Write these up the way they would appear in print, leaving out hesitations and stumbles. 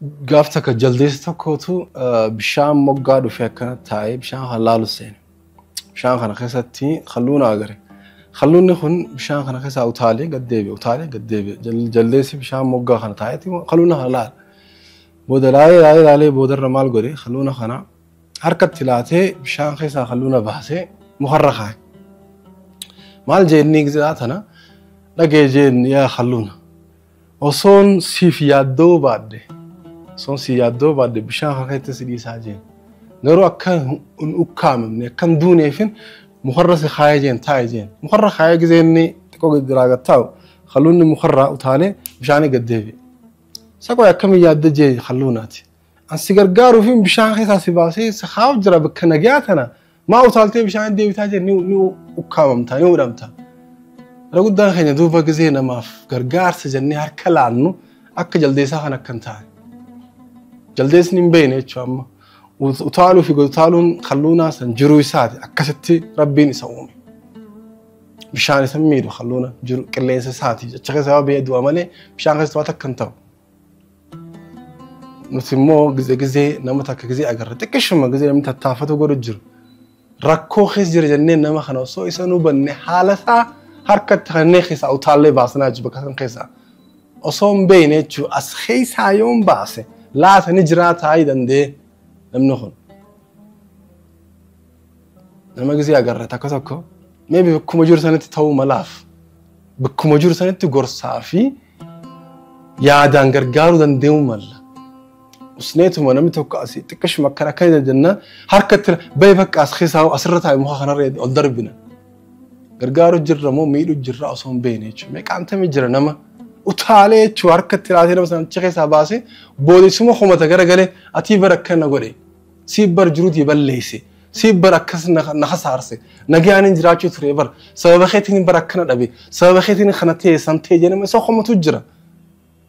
Gaaf takka jaldeessi tokkotu bishaan moggaa dhufee akkana taa'ee bishaan kan laalu seene. Bishaan kana keessatti kalluun agare. Kalluunni kun bishaan kana keessaa utaalee gad deebi'e, utaalee gad deebi'e. Jaldeessi bishaan moggaa kana taa'eeti kalluuna kana laala. Booda laalee laalee laalee boodarra maal godhe? Kalluuna kana harkatti laatee bishaan keessaa kalluuna baasee mukarra kaa'e. Maal jeenni gizaa tana dhagee jeen, yaa kalluuna, osoon siif yaaddoo baadhe, osoon si yaaddoo baadhe bishaan kana keessatti si dhiisaa jeen. Garuu akka hin ukkaamamne, akka hin duuneefin mukarra si kaayee jeen, taa'e jeen. Mukarra kaayee gizee inni xiqqoo biraa gad taa'u, kalluunni mukarraa utaalee bishaanii gad deebi'e. Saqoo akkamiin yaadda jee kalluunaati. An si gargaaruufin bishaan keessaa si baasee si kaa'u jira bakka nagaa tana, maa utaaltee bishaan deebitaa jee? Ni ukkaamamta, ni hudhamta. Irra guddaan keenya duuba gizee namaaf gargaarsa jennee harka laannu akka jaldeessaa kan akka hin taane. Jaldeesni hin beekne jechuudha amma. Utaaluu fi utaaluun kalluunaa san jiruu isaati, akkasitti rabbiin isa uume. Bishaan isa miidhu kalluuna jiru qilleensa isaati. Achi keessa yoo ba'ee du'a malee bishaan keessa waan takka hin ta'u. Nuti immoo gizee gizee nama takka gizee agarra, xiqqishuma gizee namni tattaafatu godhu jiru. Rakkoo keessa jira jennee nama kana osoo isa nu hubanne haala isaa harkatti kanneen keessaa utaallee baasnaa jechuudha bakka san keessaa. Osoo hin beekne jechuudha, as keessaa yoon baase laata ni jiraataa danda'e namni kun. Nama gizee agarra takka tokko maybe bakkuma jiru sanitti ta'uu malaaf, bakkuma jiru sanitti gorsaa fi yaadaan gargaaruu danda'uu malla. Usneetuma namni tokko asii xiqqishuma akkana akkana jenna, harkatti bahi, bakka as keessaa asirra taa'e muka kanarra ol darbina. Gargaaruu jirra moo miidhuu jirra osoo hin beekne jechuudha. Meeqaantamii jira nama utaalee jechuudha, harkatti laatee nama sana achi keessaa baasee boodisuma komata garagalee, atii bara akkana godhe, siif bar jiruutii balleesse, siif bar akkas na kasaarse, nagaan hin jiraachuu ture bar, sababa keetiin bar akkana dhabe, sababa keetiin kana ta'e san ta'e jedhama isa komatu jira.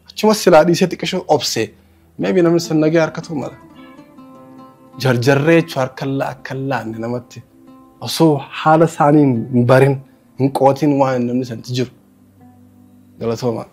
Achuma silaa dhiisee xiqqishoo obsee maybe namni san nagaa harkatu mala. Jarjarree jechuun harka akka laanne namatti osoo haala isaanii hin barin, hin qo'atin waan namni sanatti jiru. Galatoomaa.